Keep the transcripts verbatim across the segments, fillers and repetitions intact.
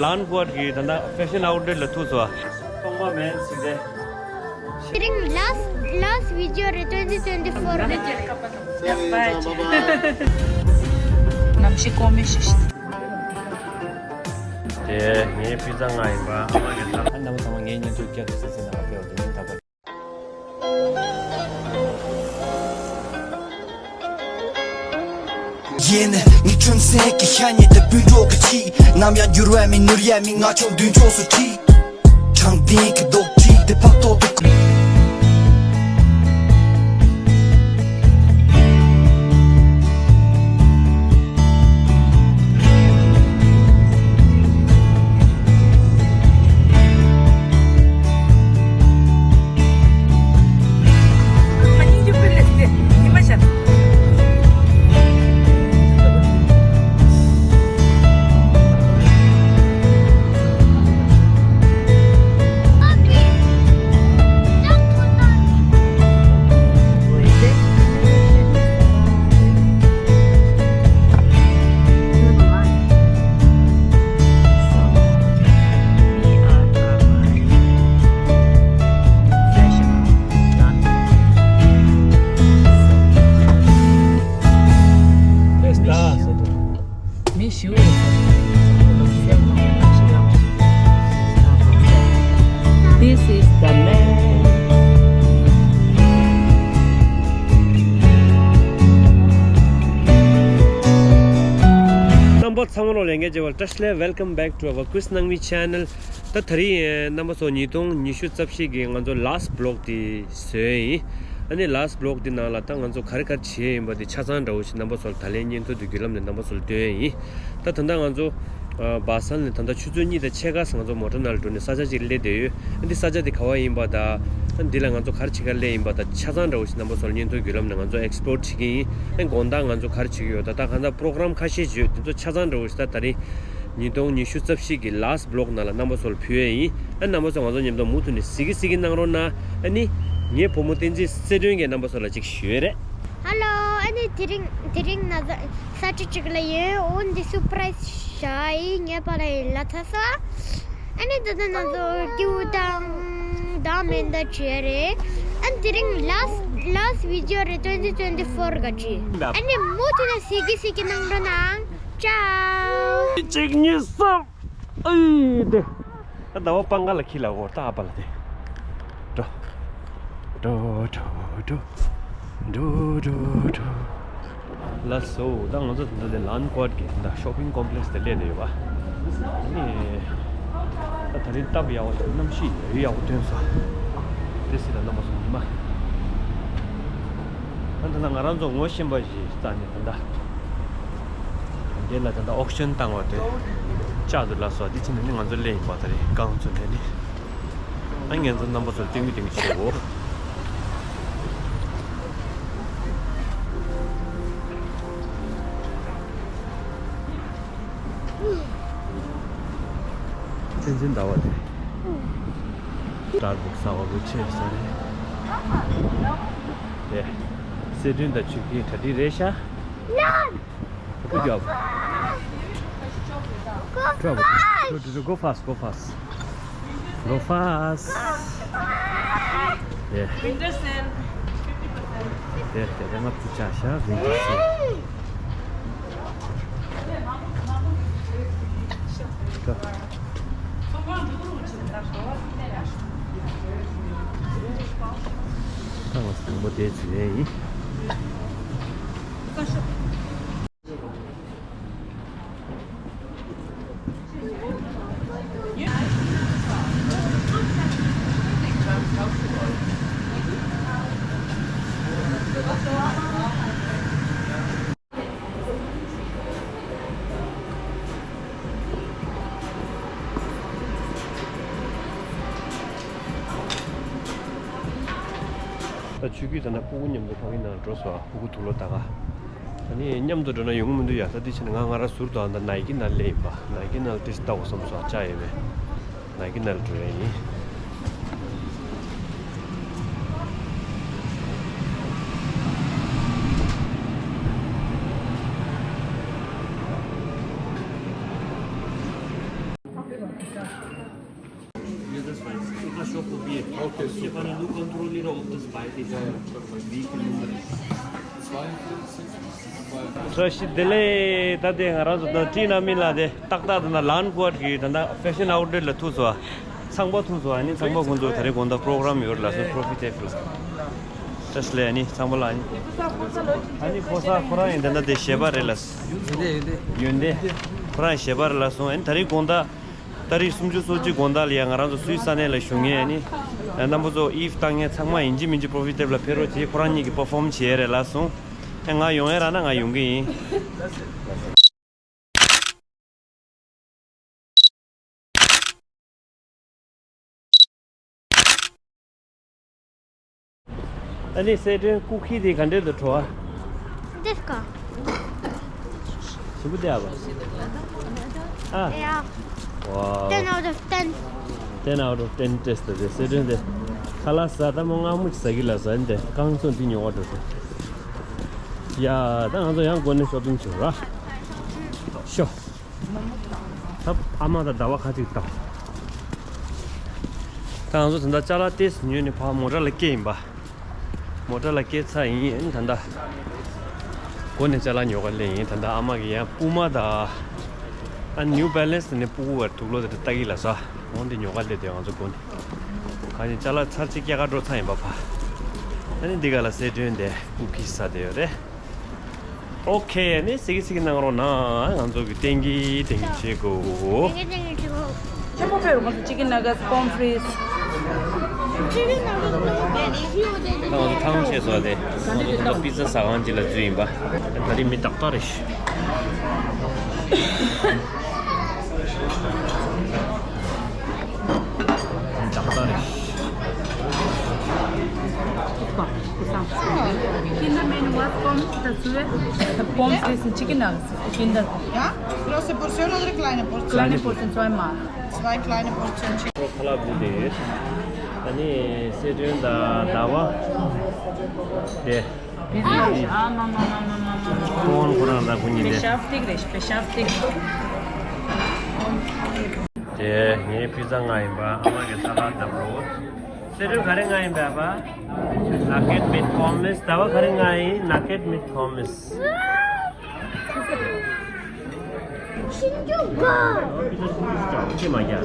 ལན་ཀོ་ཨར་གི་ད་ལྟ་ཕེ་ཤན་ཨའུ་ལེ་ཊི་ལ་ཐུག་སོང་། སྟོང་པ་མེད་ཟིག་རེད། དེ་རིང་ལཱསི་ཊི་ལཱསི་ཊི་བི་ཌི་ཡོ་རེད། ཊུ་ཝེན་ཊི་ཊུ་ཝེན་ཊི་ཕོར་རེད། གནམ་གཤིས་ཀོ་མི་ཤིག་དེ་ངའི་པི་ཛ་ང་ཡིན་པ། ཨ་མ་གི་ད། ཨ་རྣམ་པ་ཚང་མ་ངའི་བརྙན་ཐུང་བསྐྱར་དུ་གཟིགས་གཟིགས་གནང་བ་དཔེ་བ་དེ་སྙིང་ཐག་པ། ཡིན། ངའི་ཁྲིམས་སེང་གི་ཤ་ཉེ་དེ་སྤུན་གྲོགས་ཀྱི་ཆེད། ནམ་ཡང་འགྱུར་བ་མེད། ནོར་ཡ་མེད། ང་ཆོ་མདུན་ཕྱོགས་སུ་ཁྲིད། དྲང་བདེན་གྱི་རྡོག་ཁྲེས་དེ་ཕབ་ཐོག་ཏུ། This is the man. རྣམ་པ་ཚང་མ་ལོ་ལྷན་རྒྱས་བཅས་པ་བཀྲ་ཤིས་བདེ་ལེགས། Welcome back to our Chris Nangmi channel. ད་ད་རིང་རྣམ་པ་ཚོ་ཉིས་སྟོང་ཉི་ཤུ་རྩ་བཞི་གི་ང་ཚོ་ལཱསི་ཊི་བི་ལོག་དེ་བཟོས་ཡིན། ཨ་ནི་ལཱསི་ཊི་བི་ལོག་དེ་ནང་ལ་ད་ང་ཚོ་ག་རེ་ག་རེ་བྱས་ཡིན་པ་དེ་ཆ་ཚང་འདྲ་བོ་ཞིག་རྣམ་པ་ཚོ་ལ་ད་ལན་བརྙན་ཐུང་དེ་བརྒྱུད་ལམ་ནས་རྣམ་པ་ཚོ་ལ་སྟོན་ཡ་ཡིན། ད་ད་ལྟ་ང་ཚོ་ཨ་བྷ་སལ་ནས་ད་ལྟ་ཆུ་ཚོད་གཉིས་དང་ཕྱེད་ཀ་ཙམ་ང་ཚོ་མོ་ཊ་ནང་ལ་འགྲོ་ནས་ས་ཆ་ཅིག་སླེབས་བསྡད་ཡོད། ཨ་འདི་ས་ཆ་དེ་ག་བ་ཡིན་པ་དང་། ཨ་འདི་ལ་ང་ཚོ་ག་རེ་བྱེད་ག་སླེབས་ཡིན་པ་དང་ཆ་ཚང་འདྲ་བོ་ཞིག་རྣམ་པ་ཚོ་ལ་བརྙན་ཐུང་བརྒྱུད་ལམ་ནས་ང་ཚོ་ཨེག་སི་པོ་ཊི་བྱེད་ཀྱི་ཡིན། ཨ་དགོང་དག་ང་ཚོ་ག་རེ་བྱེད་ཀྱི་ཡོད། ད་ལྟ་གང་ལྟར་པོ་རོ་གྷ་རམ་ཁ་ཤས་ཅིག་ཡོད། དེ་ཚོ་ཆ་ཚང་འདྲ་བོ་ཞིག་ད་ད་རིང་ཉིས་སྟོང་ཉི་ཤུ་རྩ་བཞི་གི་ལཱསི་ཊི་བི་ལོག་ནང་ལ་རྣམ་པ་ཚོ་ལ་ཕུལ་ཡ་ཡིན། ཨ་རྣམ་པ་ཚོ་ང་ཚོ་མཉམ་དུ་མུ་མཐུད་ནས་གཟིགས་ཀྱི་གཟིགས་ཀྱི་གནང་རོགས་གནང་། ཨ་ནི་ངའི་བུ་མོ་བསྟན་འཛིན་གསལ་སྒྲོན་གྱིས་རྣམ་པ་ཚོ་ལ་ཅིག་ཞུ་ཡས་རེད། ཧ་ལོ། ཨ་ནི་དེ་རིང་དེ་རིང་ན་ས་ས་ཆ་གཅིག་ལ་ཡོད། འོ་འདི་སུར་པ་རའི་ཛི་བཞག་ཡིན། ངའི་པཱ་ལགས་ཡིན་ལ་ཚ་ས། ཨ་ནི་ད་ལྟ་ང་ཚོ་རྒྱུ་དང་བདག་མེད་ད་བྱས་རེད། ཨ་ནི་དེ་རིང་ལཱསི་ཊི་ལཱསི་ཊི་བི་ཌི་ཡོ་རེད། ཊུ་ཝེན་ཊི་ཊུ་ཝེན་ཊི་ཕོར་ག་ཅི། ཨ་ནི་མུ་མཐུད་ནས་གཟིགས་ཀྱི་གཟིགས་ཀྱི་གནང་རོགས་གནང་། ཅའོ། གཅིག་གཉིས་གསུམ། ཨི་དེ། ད་ཟླ་བ་སྤང་ཁ་ལ་ཁྱི་ལ་འོ་ད་ཨ་པ་ལ་དེ། འགྲོ། འགྲོ་འགྲོ་འགྲོ། འགྲོ་འགྲོ་འགྲོ། ལགས་སོ། ད་ང་ཚོ་ད་ལྟ་དེ་ལན་ཀོ་ཨར་གྱི་ད་ཤོ་པིང་ཀོམ་པི་ལེགས་དེ་སླེབས་བསྡད་ཡོད་པ། ཨ་ནི། ད་ད་རིང་སྟབས་ཡག་པོ་གནམ་གཤིས་ཡག་པོ་ཐོན་སོང་། དེ་སྲིད་ད་རྣམ་པ་ཚོ་ཉི་མ། ད་ད་ང་རང་ཚོ་ངོ་ཤེས་པ་ཞིག་རྩ་ནས་ད་ལྟ། འདི་ལ་ད་ལྟ་ཨོག་ཤན་བཏང་བ་དེ་ལྕགས་འདུག་ལ་སོགས་འདི་ཕྱིན་ནས་ནི་ང་ཚོ་སླེབས་ཡིན་པ། ད་རེས་རྐང་ཚོ་ནས་ནི། ཨ་ངས་ཚོ་རྣམ་པ་ཚོར་སྟོན་གི་སྟོན་གི་བྱེད་འོ། ཚན་ཚན་ཟླ་བ་དེ། སྟར་བུག་ཟ་བ་བུ་ཆེ་ས་རེད། དེ། སེ་ཏུན་དང་ཆུ་ཁྱི་གྲ་སྒྲིག་རེད་ཤག Good job. Go fast. Go, go, go fast, go fast. Go fast. Yeah. Winter sale. Yeah, yeah, yeah, not to charge, huh? Winter sale. Go. ད་ང་ཚོ་དང་པོ་དེ་བྱེད་ཡས་ཡིན། ད་ཆུ་རྒྱུད་ད་ན་སྤུ་གུ་མཉམ་དུ་ཕ་གི་ནང་འགྲོ་སོང་། སྤུ་གུ་དུག་ལོག་ད་ག་ད་ནི་མཉམ་དུ་འགྲོ་ན་ཡོང་གི་མི་འདུག་ཡ། ད་དེ་ཕྱིན་ང་ང་རང་ཟུར་དུ་ཨ་ད་ནའི་ཀི་ནང་སླེབས་ཡིན་པ། ནའི་ཀི་ནང་ཏིས་ལྟ་འོ་བསམ་སོང་། ཅག་ཡོད་པས་ནའི་ཀི་ནང་འགྲོ་ཡ་ཡིན། Jeder weiß. Immer schon probiert. Okay, super. Nur kontrolliere, ob das beide vehikel བཀྲ་ཤིས་བདེ་ལེགས། ད་དེ་ང་རང་ཚོ་ད་ཊི་ན་མི་ལ་དེ་ཏག་ཏག་ད་ན་ལན་ཀོ་ཨར་གི་ད་ན་ཕེ་ཤན་ཨའུ་ལེ་ཊི་ལ་ཐུག་སོང་། ཚང་པ་ཐུག་སོང་། ཨ་ནི་ཚང་པ་ཁོང་ཚོ་ད་རེས་དགོང་དག་པོ་རོ་གྷ་རམ་ཡོད་རེད་ལ་སོ་པོ་རོ་ཕི་ཊེབ་ལ། བཀྲ་ཤིས་བདེ་ལེགས། ཨ་ནི་ཚང་པ་ལ་ཨ་ནི། ཨ་ནི་ཕོ་གསར་ཁོ་རང་ཡིན་ད་ན་དེ་ཞལ་པར་རེད་ལ། ཡོན་ཏན་ཡོན་ཏན། ཁོ་རང་ཞལ་པར་ལ་སོང་། ཨ་ནི་ད་རེས་དགོང་དག་ཏ་རིག་སུམ་ཅུ་སོ་གཅིག་དགོང་དག་ལ་ཡ་ང་རང་ཚོ་སུད་སི་ས་གནས་ལ་བཞུགས་མཁན་ཨ་ནི་རྣམ་པ་ཚོ་ཨིབ་བཏང་མཁན་ཚང་མ་ཡིན་གཅིག་མིན་གཅིག་པོ་རོ་ཕི་ཊེབ་ལ་ཕེབས་རོགས་བྱེད། ཁོ་རང་གཉིས་ཀྱིས་པར་ཕོམ་བྱེད་རེད་ལ་སོང་། ཨེ་ང་ཡོང་ཡ་རག་ན་ང་ཡོང་གི་ཡིན། ཨ་ནི་གསལ་སྒྲོན་ཀུ་ཁི་དེ་ག་འདྲས་འདུག་བྲོ་བ། འདི་ག་ཞིམ་པོ་བསྡད་ཨ་བ། ཨ། ཡ། ཝའོ། ten out of ten. Ten out of ten ཏེས་ཏེ་གསལ་སྒྲོན་དེ། ཁ་ལག་ཟ་ད་མོ་སྔ་མོ་ཅིག་ཟ་གི་ལ་ཟ་འདི་རྐང་བཙོང་འདི་ཉོ་བ་འགྲོ་ཤོག་ཡ་ད་ང་ཚོ་ཡང་སྒོ་ནས་ཤོ་པིང་བྱེད་ར། ཤོ། ད་ཨ་མ་དང་ཟླ་བ་ཁ་ཅིག་བཏང་། ད་ང་ཚོ་ད་ལྟ་ཅ་ལག་ཏེས་ཉོས་ནས་ཕར་མོ་ཊ་ལ་སྐྱེལ་ཡིན་པ། མོ་ཊ་ལ་སྐྱེལ་ཚར་ཡིན། ཨ་ནི་ད་ལྟ་སྒོ་ནས་ཅ་ལག་ཉོ་ག་སླེབས་ཡིན། ད་ལྟ་ཨ་མ་གི་ཡང་པུ་མ་དང་། ཨ་ནི་ནིའུ་བྷེ་ལེན་སི་ནས་སྤུ་གུ་བར་དུག་ལོག་དེ་ལྟ་གི་ལ་ས། འོང་དེ་ཉོ་ག་སླེབས་དེ་ང་ཚོ་སྒོ་ནས། གང་ཡིན་ཅ་ལག་ཚར་གཅིག་སྐྱེལ་ག་འགྲོ་ཚར་ཡིན་པ་ཕ། ཨ་ནི་འདི་ག་ལ་གསལ་སྒྲོན་དེ་ཀུ་ཁི་ཟ་དེ་ཡོད་རེད། ཨོ་ཁེ། ཨ་ནི་གཟིགས་གཟིགས་གནང་རོགས་གནང་། ང་ཚོ་གི་ཏན་གི་ཏན་གི་བྱེད་དགོས། ཆེན་པོ་ཕེབས་རོགས། ང་ཚོ་ཅི་ཀན་ནག་གེ་ཊི་པོམ་ཕྲིས། ཅི་ཀན་ནག་གེ་ཊི་ད་ང་ཚོ་ཐང་ཆད་སོང་སྟེ། ང་ཚོ་ད་ལྟ་པི་ཛ་ཟ་ཁང་ཅིག་ལ་འཛུལ་ཡིན་པ། ད་རིང་མི་ཏག་ཏག་རེད། ཏག་ཏག་རེད། Kinder Menu was pommes dazu? Pommes frites und Chicken Nuggets. Kinder. Ja? Große Portion oder kleine Portion? Kleine Portion, zweimal. Zwei kleine Portion Chicken. ཁ་ལག་འདི་དེ། ཨ་ནི་གསལ་སྒྲོན་དང་ཟླ་བ་དེ། ཨ་མ་མ་མ་མ་མ་མ། ཁོང་ཁོ་རང་དང་ཁོ་གཉིས་དེ། Beschäftigt, recht beschäftigt. དེ་ངའི་པི་ཛ་མངགས་ཡིན་པ། ཨ་མ་གི་ས་ལ་ལྡབ་རོ། གསལ་སྒྲོན་ག་རེ་མངགས་ཡིན་པ་ཨ་ཕ། Nugget mit Pommes། ཟླ་བ་ག་རེ་མངགས་ཡིན། Nugget mit Pommes། ཤིན་ཅུ་ག་ཅི་མ་རྒྱག་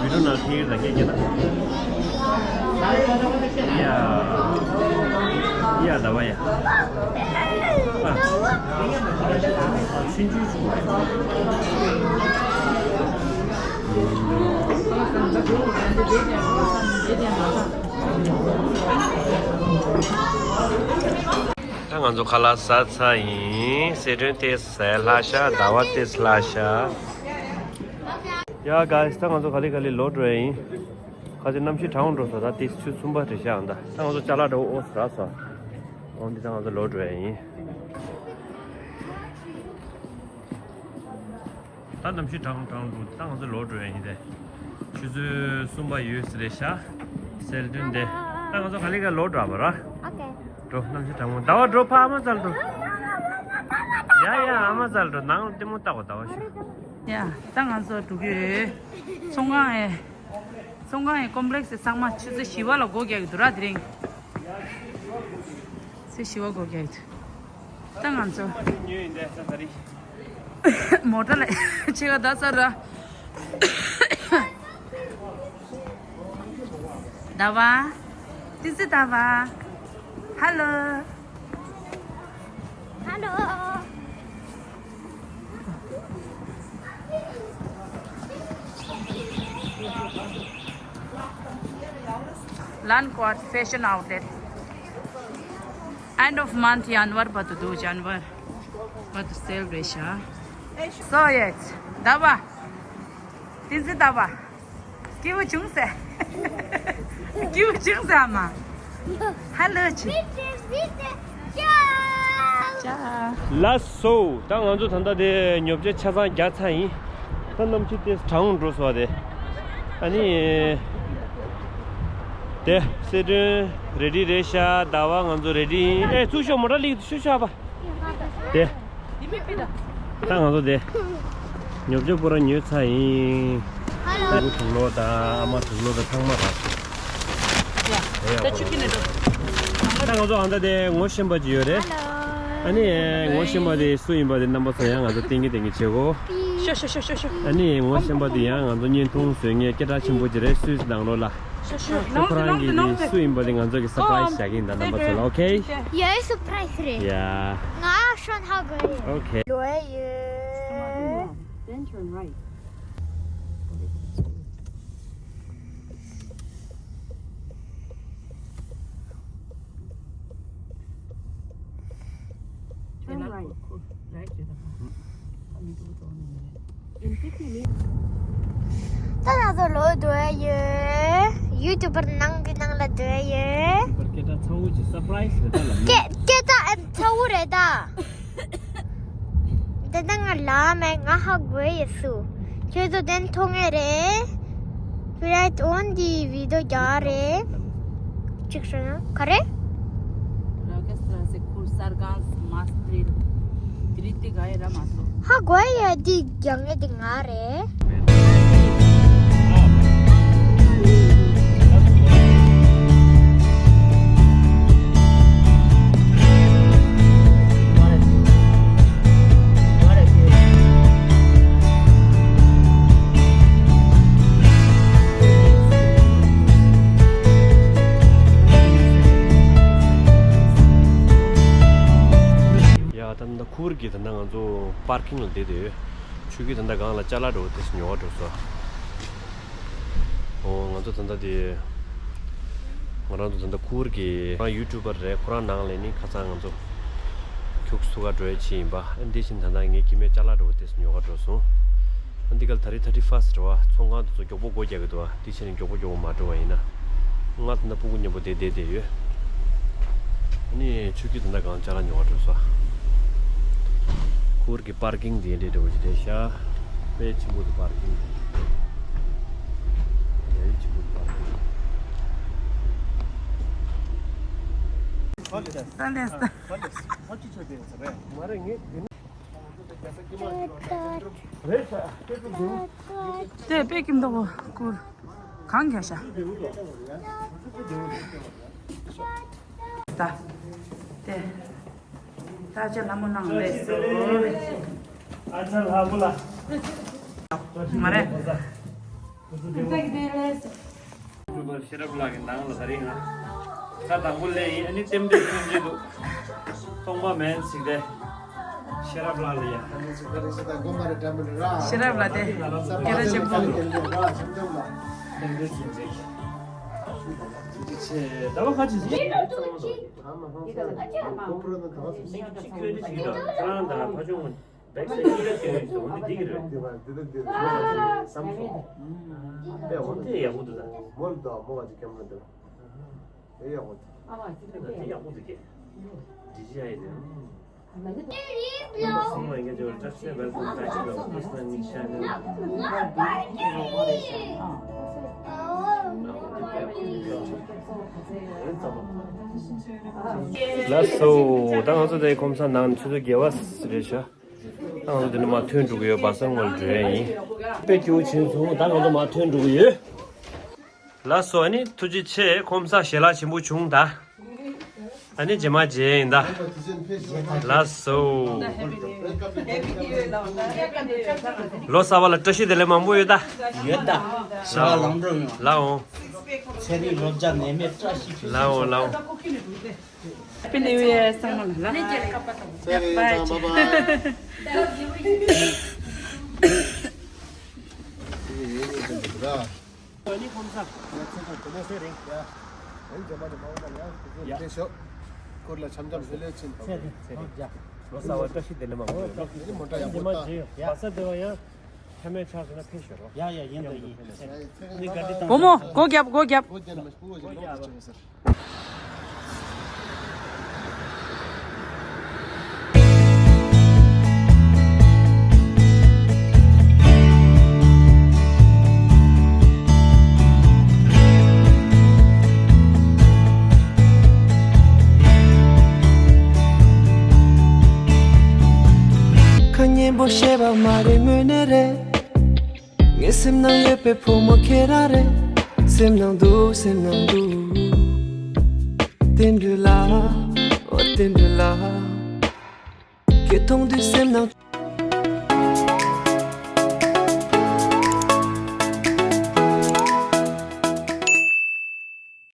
བི་ཌིའོ་ནང་ཁྱེར་ཡོད་ད་སྐད་རྒྱག་ན། ཡ། ཡ་ཟླ་བ་ཡ། ཨ། ཆུང་ཆུང་ཆུང་། ད་ང་ཚོ་ཁ་ལག་ཟ་ཚར་ཡིན། གསལ་སྒྲོན་ཏོག་ཙམ་ལྷག་ཤག་ཟླ་བ་ཏོག་ཙམ་ལྷག་ཤག་ཡ་གཱས། ད་ང་ཚོ་ག་ལེ་ག་ལེ་ལོག་འགྲོ་ཡ་ཡིན། ཁ་ཅིག་གནམ་གཤིས་གྲང་འགྲོ་སོང་། ད་ཏོག་ཙམ་ཆུ་ཚ་པོ་རེད་ཤག་ད་ད་ང་ཚོ་ཅ་ལག་འདྲ་བོ་ཨོ་ཙམ་རག་སོང་། འོ་འདི་ད་ང་ཚོ་ལོག་འགྲོ་ཡ་ཡིན། ད་གནམ་གཤིས་གྲང་གྲང་འགྲོ། ད་ང་ཚོ་ལོག་འགྲོ་ཡ་ཡིན་ཏེ། ཆུ་ཚོད་གསུམ་པ་ཡོལ་ས་རེད་ཤག་གསལ་སྒྲོན་དེ། ད་ང་ཚོ་ག་ལེ་ག་ལོག་འགྲོ་བ་ར། ཨོ་ཁེ། འགྲོ། གནམ་གཤིས་གྲང་མོ། ཟླ་བ་འགྲོ། ཕ་ཨ་མ་རྩར་འགྲོ། ཡ་ཡ་ཨ་མ་རྩར་འགྲོ། ནང་ལ་ལྟད་མོ་ལྟ་གོ་ཟླ་བ་ཤོག་ཡ་ད་ང་ཚོ་འགྲོ་གི་ཡོད། ཚོང་ཁང་ཨེ། ཚོང་ཁང་ཨེ་ཀོམ་པི་ལེགས་སི་ཚང་མ་ཆུ་ཚོད་བཞི་པ་ལ་སྒོ་རྒྱག་གི་འདུག་ར། དེ་རིང་ཆུ་ཚོད་བཞི་པ་སྒོ་རྒྱག་གི་འདུག་ད་ང་ཚོ་མོ་ཊ་ལ་ཆེ་ག་ད་ཚར་ར། ཟླ་བ། ཏི་ཙི་ཟླ་བ། ཧ་ལོ། ཧ་ལོ། Lane Court Fashion Outlet. End of month January བར་དུ་འདུག January བར་དུ་སེལ་རེད་ཤག So yes. ཟླ་བ། ཏི་ཙི་ཟླ་བ། སྐྱིད་པོ་བྱུང་ཟེར། སྐྱིད་པོ་བྱུང་ཟེར་ཨ་མ། ཧ་ལོ་ཆུ། ལགས་སོ། ད་ང་ཚོ་ད་ལྟ་དེ་ཉོ་ཆ་ཆ་ཚང་རྒྱག་ཚར་ཡིན། ད་གནམ་གཤིས་དེ་གྲང་འགྲོ་སོང་བ་དེ། ཨ་ནི། དེ་གསལ་སྒྲོན་རེ་ཌི་རེད་ཤག་ཟླ་བ་ང་ཚོ་རེ་ཌི་ཡིན། ཨེ་ཚུར་ཤོག་མོ་ཊ་ལིག་ཤུ་ཤོག་པ། དེ། ད་ང་ཚོ་དེ། ཉོ་ཆ་པུ་ར་ཉོས་ཚར་ཡིན། ཨ་ཁུ་དུག་ལོག་དང་ཨ་མ་དུག་ལོག་དང་ཚང་མ་རག་སོང་། ཡ། ད་ཆུ་ཁྱི་ནས་འགྲོ། ད་ང་ཚོ་ཨ་མདའ་དེ་ངོ་ཤེས་པ་ཅིག་ཡོད་རེད། ཨ་ནི་ངོ་ཤེས་པ་དེ་སུ་ཡིན་པ་དེ་རྣམ་པ་ཚོ་ཡང་ང་ཚོ་ཏིང་གི་ཏིང་གི་བྱེད་གོ། ཤོ་ཤོ་ཤོ་ཤོ་ཤོ། ཨ་ནི་ངོ་ཤེས་པ་དེ་ཡང་ང་ཚོ་བརྙན་ཐུང་བཟོས་ངས་སྐད་གྲགས་ཆེན་པོ་ཅིག་རེད། སུས་ནང་ལོགས་ལ། ཤོ་ཤོ། ཁོ་རང་གི་དེ་སུ་ཡིན་པ་དེ་ང་ཚོ་གི་སར་པ་རའི་སི་བྱ་གི་ཡིན་ད་རྣམ་པ་ཚོ་ལ། ཨོ་ཁེ། ཡ་ཡ་སར་པ་རའི་སི་རེད། ཡ། ང་ཤོན་ཧ་གོ་ཡོད། ཨོ་ཁེ། ལོས་ཡོད། Then turn right. Turn right. Right རེད་ད། ད་ང་ཚོ་ལོ་སྡོད་ཡོད། ཡུ་ཊུབ་པར་ནང་གི་ནང་ལ་སྡོད་ཡོད། ཡུ་ཊུབ་པར་སྐད་གྲགས་ཚ་བོ་ཅིག་སར་པ་རའི་སི་རེད་ད་ལ། སྐད་སྐད་གྲགས་ཨེ་ཚ་བོ་རེད་ད། འདི་ན་ང་ལ་མེད། ང་ཧ་གོ་ཡོད་སུ། ཁྱོད་ཚོ་དེ་མཐོང་ངེས་རེད། ཁྱོད་རང་འོན་ཏེ་བི་ཌིའོ་རྒྱག་རེད། གཅིག་ཤོད་ན་ག་རེ། ར་གེ་སི་ར་སེ་ཁུར་སར་གང་མ་སི་ཏྲིལ། དི་རི་ཏི་ག་ཡེ་ར་མ་སོ། ཧ་གོ་ཡ་འདི་རྒྱག་ངེས་འདི་ང་རེད། ཡ་ད་ནི་ད་ཁུར་གི་ད་ནི་ང་ཚོ་པར་ཀིང་ལ་བསྡད་དེ་ཆུ་གི་ད་ནི་ད་སྒང་ལ་ཅ་ལག་འགྲོ་དེ་ཉོ་བ་འགྲོ་སོ། ཨོ་ང་ཚོ་ད་ལྟ་དེ་ང་རང་ཚོ་ད་ལྟ་ཁུར་གི་རང་ཡུ་ཊུབ་པར་རེད། ཁོ་རང་ནང་ལས་ནི་ཁ་སང་ང་ཚོ་ཁྱུག་སུ་ག་འགྲོ་ཡ་ཆེ་ཡིན་པ། ཨ་འདི་བཞིན་ད་ལྟ་ངའི་སྐྱེ་དམན་ཅ་ལག་འགྲོ་དེ་ཉོ་ག་འགྲོ་སོང་། ཨ་འདི་ག་ལ་ད་རེས་ཐར་ཊི་ཕར་སི་ཊི་རེད་བ། ཚོང་ཁང་དེ་ཚོ་མགྱོགས་པོ་སྒོ་རྒྱག་གི་འདུག་བ། དེ་བྱས་ནས་མགྱོགས་པོ་མགྱོགས་པོ་མ་འགྲོ་བ་ཡིན་ན། ང་ད་ལྟ་སྤུ་གུ་མཉམ་པོ་དེ་བསྡད་བསྡད་ཡོད། ཨ་ནི་ཆུ་སྐྱིད་ད་ལྟ་གང་ཅ་ལག་ཉོ་ག་འགྲོ་སོང་། ཁུར་གི་པར་ཀིང་དེ་འདྲའི་འདྲ་བོ་ཞིག་རེད་ཤག་དཔེ་ཆེན་པོ་འདུག་པར་ཀིང་དེ། ཡ་ཡི་ཆེན་པོ་འདུག་པར་ཀིང་དེ། ད་ལས་ད། དེ་དཔེ་ཀིང་འདུག་པ་ཁུར། གང་རྒྱག་ཤག་ད། དེ། ད་ཅི་ལྷ་མོ་ནང་ལས་སོ། ཨ་ཅག་ལྷ་མོ་ལ། མ་རེད། ཤེས་རབ་ལགས་ཀྱི་ནང་ལ་ད་རིང་ང་ས་དང་པོ་སླེབས་ཡིན། ཨ་ནི་རྟེན་འབྲེལ་མཐུན་གྱི་འདུག་སྟོང་པ་མེད་ཟིག་དེ། ཤེས་རབ་ལགས་ལ་ཡ། ཤེས་རབ་ལགས་དེ་སྐད་གྲགས་ཆེན་པོ་འདུག་རྟེན་འབྲེལ་མཐུན་ཟིག་ད་བ་ཁ་ཅིག་ཟིག་ཁྱོད་འདི་ཅིག་གིས་ད་ཁྱོད་རང་ད་ཕ་ཆུང་ངོ་བེག་སེ་ཁྱི་ལ་ཁྱོད་ཡོད་ཟེར་འོ་འདི་འགྲིག་གི་རེད། བསམ་སོང་། དེ་ཡག་པོ་འདུག་ད། མོ་ལ་ད་མོ་ག་ཅིག་ཀེམ་ར་འདུག་དེ་ཡག་པོ་འདུག་དེ་ཡག་པོ་འདུག་གས། འདི་ཅི་ཡ་ཡི་དེ། སོང་བ་ཡིན་གྱི་བཀྲ་ཤིས་welcome back to the Pakistan channel. ལགས་སོ། ད་ང་ཚོ་དེ་ཁོམ་ས་ནང་ཆུ་ཚོད་བརྒྱད་པ་རེད་ཤག་ད་ང་ཚོ་འདི་ནས་མར་ཐོན་འགྲོ་གི་ཡོད། བ་ས་ངོས་ལ་འགྲོ་ཡ་ཡིན། དཔེ་སྐྱིད་པོ་བྱུང་སོང་། ད་ང་ཚོ་མར་ཐོན་འགྲོ་གི་ཡོད། ལགས་སོ། ཨ་ནི་ཐུགས་རྗེ་ཆེ། ཁོམ་ས་ཞལ་ལག་ཆེན་པོ་བྱུང་ད། ཨ་ནི་རྗེས་མ་མཇལ་ཡིན་ད། ལགས་སོ། ལོ་གསར་པ་ལ་བཀྲ་ཤིས་བདེ་ལེགས་མང་པོ་ཡོད་ད། ཡོད་ད། ཞལ་ལག་ལམ་འགྲོ་ཡོང་། ལགས་འོང་། ཚེ་རིང་ལོ་བརྒྱ་ནད་མེད་བཀྲ་ཤིས་ཕུན་སུམ་ཚོགས། ལགས་འོང་། ལགས་འོང་། Happy New Year ཚང་མ་ལ། ཚེ་རིང་ཚང་མ་ལ། ཨ་ནི་ཁོམ་ས། ཡ་ཚེ་ཚང་དེ་ནས་ཚེ་རིང་། ཡ། ཨ་ནི་རྗེས་མ་ནས་མ་འོངས་པ་ཡང་དེ་ཚོ་ཡ་ཕེབས་ཤོག་ཁོར་ལ་འཆམ་འཆམ་ལྷོད་ལྷོད་ཕྱིན་ཐོག་ཚེ་རིང་། ཚེ་རིང་། ལོ་གསར་པ་བཀྲ་ཤིས་བདེ་ལེགས་མང་པོ་ཡོད། ཨ་ནི་མོ་ཊ་ཡག་པོ་རྗེས་མ་བཏང་། མཇལ་ཡོང་། ཡ། བ་ས་སྡེ་བ་ཡང་ཕེབས་མེད་ཆགས་སོང་ན་ཕེབས་ཤོག་རོགས། ཡ་ཡ་ཡིན་ད་ཡིན། ཨ་ནི་ག་འདྲ་བཏང་། བུ་མོ་སྒོ་རྒྱབ་སྒོ་རྒྱབ། སྒོ་རྒྱབ་མ་སྒོ་རྒྱབ་ལོག་ཅིག་བྱས་ཟེར། ཁ་སྙན་པོ་བཤད་པ་མ་རེད་དངོས་གནས་རེད། ངའི་སེམས་ནང་ཡོད་པའི་བུ་མོ་ཁྱེད་རང་རེད། སེམས་ནང་འདུག་སེམས་ནང་འདུག་བསྟན་འགྲོ་ལ། ཨོ་བསྟན་འགྲོ་ལ། ཁྱེད་མཐོང་དུས་སེམས་ནང་།